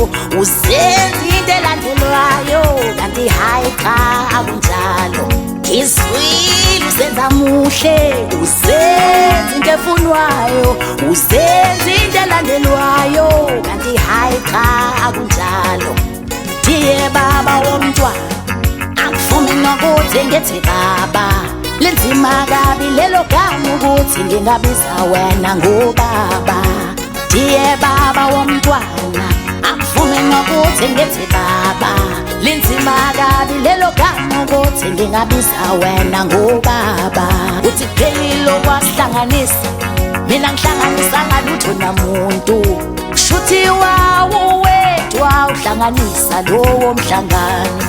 efunwayo, uzenza into elandelwayo, kanti hayi cha akunjalo. Ngizwile uzenza muhle, uzenza into efunwayo, uzenza into elandelwayo, kanti hayi cha akunjalo. Ndiye baba womntwana, angifuni nokuthi ngithi baba, linzima kabi lelo gama ukuthi ngingabiza wena ngobaba. Ndiye baba womntwana, angifuni nokuthi ngithi baba, linzima kabi lelo gama ukuthi ngingabiza wena ngobaba. Uthi kuphelile okwasihlanganisa, mina ngihlanganisanga lutho namuntu, kushuthi wawuwedwa uhlanganisa lowo mhlangano.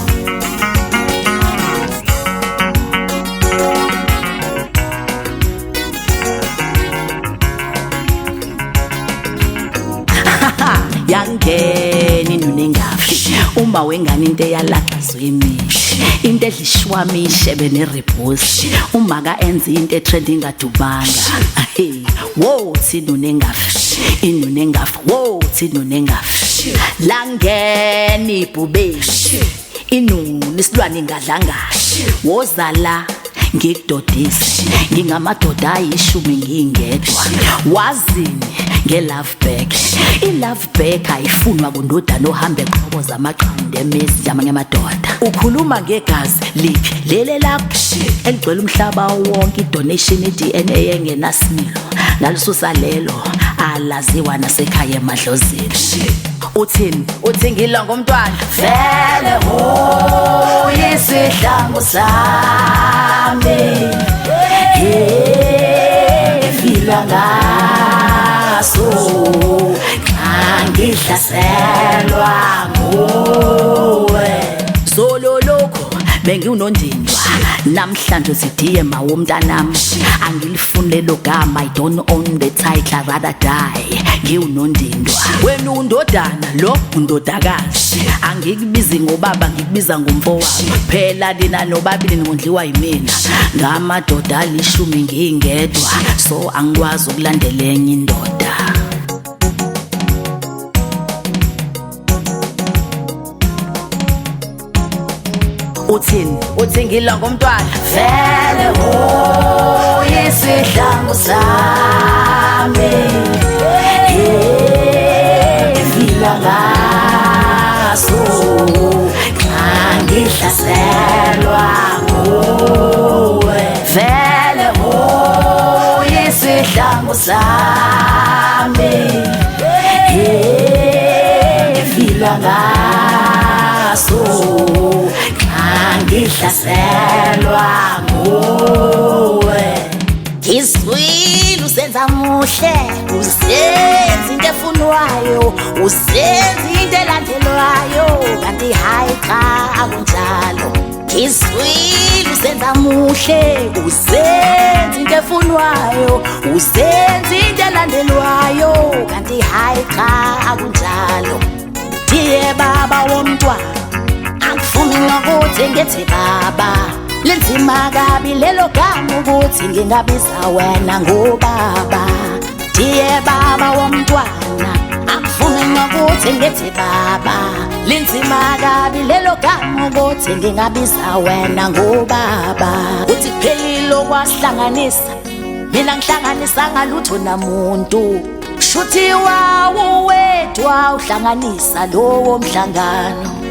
Yangena inunengafi uma wengane into eyalaxazwa imishi, into edlishwami ishebe neribhusi, uma ka enza into etrending ngadubanga. Wo thinunengafi inunengafi, wo thinunengafi, langena ibhubeshi inunu isilwane ingadlanga, wozala ngikudodisa, ngingamadoda ayishumi ngingedwa, wazini nge-love back. I-love back ayifunwa kundodana ohambe eqhoboza amaqanda emizi yamanye amadoda. Ukhuluma ngegazi liphi lele lakho eligcwele umhlaba wonke, i-donation i-DNA engenasimilo, ngalisusa lelo alaziwa nasekhaya emadlozini. Uthini? Uthi ngilonga umntwana vele uyisihlangu sami, ngifila ngaso xa ngihlaselwa nguwe. Zolo lokho bengiwunondindwa, namhlanje uthi ma womntanami, angilifuni lelo gama, I don't own the title, I rather die. Ngiwunondindwa, wena undodana, lo undodakazi, angikubizi ngobaba, ngikubiza ngomfowabo, phela nina nobabili ningondliwa yimina, ngamadoda alishumi ngingedwa, so angikwazi ukulandela enye indoda. Uthini? Uthi ngilonga umntwana vele uyisihlangu sami, ngifila ngaso xa ngihlaselwa nguwe, vele uyisihlangu sami, ngifila ngaso ngihlaselwa nguwe. Ngizwile uzenza muhle, uzenza into efunwayo, uzenza into elandelwayo, kanti hayi cha akunjalo. Ngizwile uzenza muhle, uzenza into efunwayo, uzenza into elandelwayo, kanti hayi cha akunjalo. Ndiye baba womntwana, angifuni nokuthi ngithi baba, linzima kabi lelo gama ukuthi ngingabiza wena ngobaba. Ndiye baba womntwana, angifuni nokuthi ngithi baba, linzima kabi lelo gama ukuthi ngingabiza wena ngobaba. Uthi kuphelile okwasihlanganisa, mina ngihlanganisanga lutho namuntu, kushuthi wawuwedwa uhlanganisa lowo mhlangano.